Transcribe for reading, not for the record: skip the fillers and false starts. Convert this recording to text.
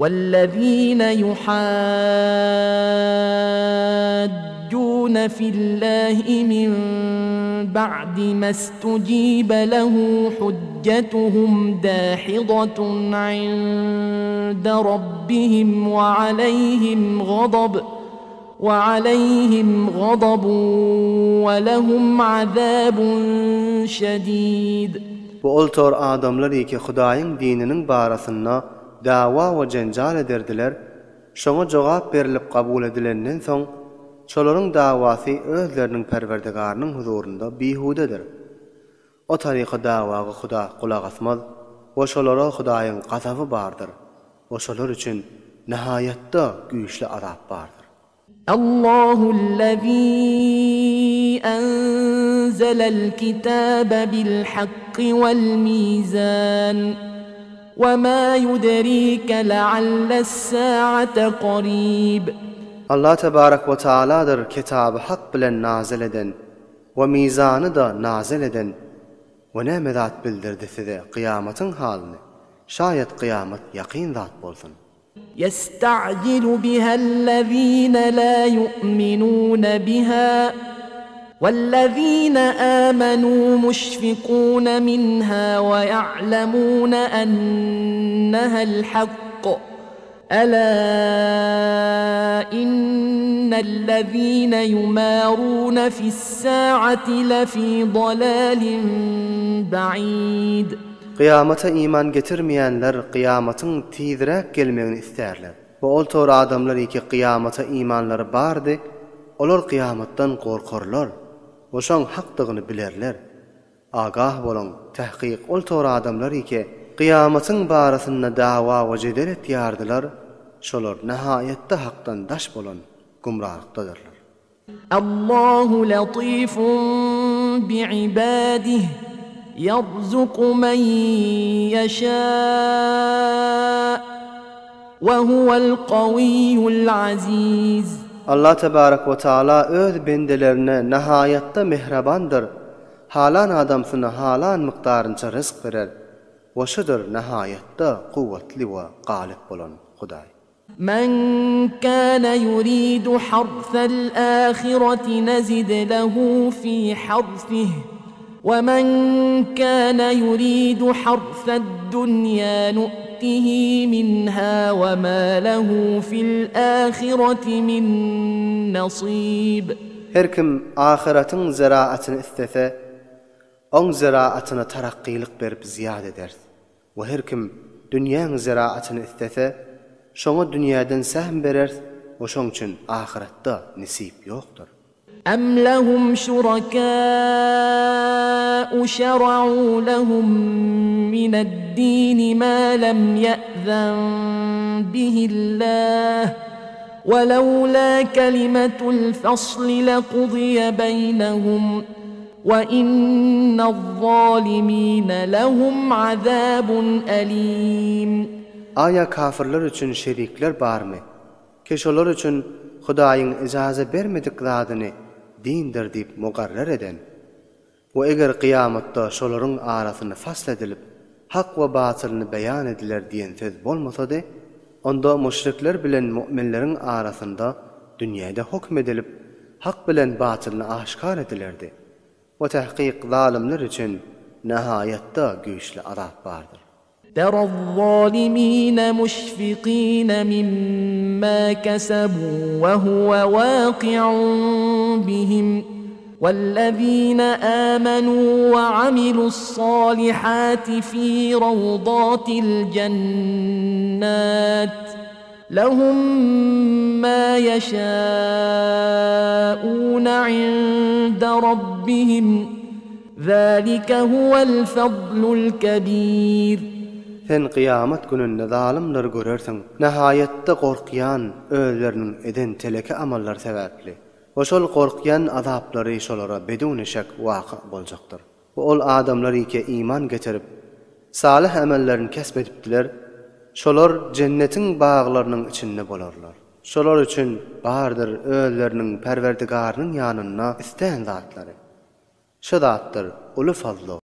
Wellezine yuhajjune fillahi min ba'di mastujibe lehu hujjetuhum dahidatun 'inde rabbihim we 'aleyhim gadab we 'aleyhim gadabun we lehum 'azabun şedid. Bu ol tor adamlar ki Hudaýyň dininiň barasynda dawa we jenjal ederdiler, şoňa jogap berilip kabul edilenden soň, şolaryň dawasy özleriniň Perwerdigarynyň huzurynda bihudedir. O taryka dawaga Huda gulak asmaz we şolara Hudaýyň gazaby bardyr we şolar üçin nihaýatda güýçli azap bardyr. Allahu'l-lezî enzelel-kitâbe bil-hakki wel-mîzân we mâ yudrîke lealles-sâ'ate qarîb. Allah tebarek we tealadyr kitaby hak bilen nazyl eden we mizany-da nazyl eden we näme zat bildirdi size kyýamatyň halyny, şaýat kyýamat ýakyn zat bolsun. Ýesta'jilu bihellezine la yu'minune biha wellezine amenu muşfikune minha we ya'lemune ennehel hakk Ela innellezine yumarune fis-sa'ati lefi dalalin ba'id. Kyýamata iman getirmeýänler kyýamatyň tizräk gelmegini islärler. We ol tor adamlar ki kyýamata imanlary bardy, olar kyýamatdan gorkarlar we şoň hakdygyny bilerler. Agah boluň, tahkyk ol tor adamlar ki kyýamatyň barasynda dawa we jedel etýärdiler, şolar nahaýatda hakdan daş bolan gumralykdadyrlar. Allahu latifun bi'ibadihi ýerzuku men ýeşâ we huwel kawiyyul aziz. Allah tebarek we taala öz bendelerine nahaýatda mähribandyr, halan adamsyna halan mukdarynça ryzk berer we şudur nahaýatda kuwwatly we galyp bolan Hudaý. Men kana yuridu harsal ahireti nezid lehu fi harsih we men kana yuridu harsad dunýa nu'tihi minha we ma lehu fil ahireti min nasib. Her kim ahyretiň zeraatyny islese, oň zeraatyna tarakgylyk berip zyýat ederis. We her kim dünýäň zeraatyny islese, şoňa dünýäden sähm bereris we şoň üçin ahyretde nesip ýokdur. Em lehum şurakâ'u şera'û lehum mined-dîni mâ lem ye'zen bihillâh we lewlâ kelimetul fasli lequdiye beynehum We inne'z-zâlimîne lehum azâbun elîm. Aýa kafirler üçin şerikler barmy? Ki şolar üçin Hudaýyň ijaza bermedik zadyny dindir diýip mugarrar eden? We eger kyýamatda şolaryň arasyny fasl edilip, hak we batylyny beýan ediler diýen söz bolmasady, onda müşrikler bilen mu'minleriň arasynda dünýäde hokm edilip, hak bilen batylyny aşkar edilerdi. We tahkyk zalymlar üçin nahaýatda güýçli azap bardyr. Teraz-zalimine muşfikine mimma kesebu we huwe waki'un bihim wellezine amenu we amilu's-salihati fi rawdatil jennat Lehum ma yeşâ'ûne 'inde rabbihim, zâlike huvel fadlul kebîr. Sen kyýamat gününde zalymlary görersiň, nahaýatda gorkýan özleriniň eden teleke amallary sebäpli we şol gorkýan azaplary şolara beduni şek waka boljakdyr. We ol adamlar ike iman getirip, salyh emellerini kesp edipdiler, şolar jennetiň baglarynyň içinde bolarlar. Şolar üçin bardyr özleriniň Perwerdigarynyň ýanynda islän zatlary. Şu zatdyr uly fazl.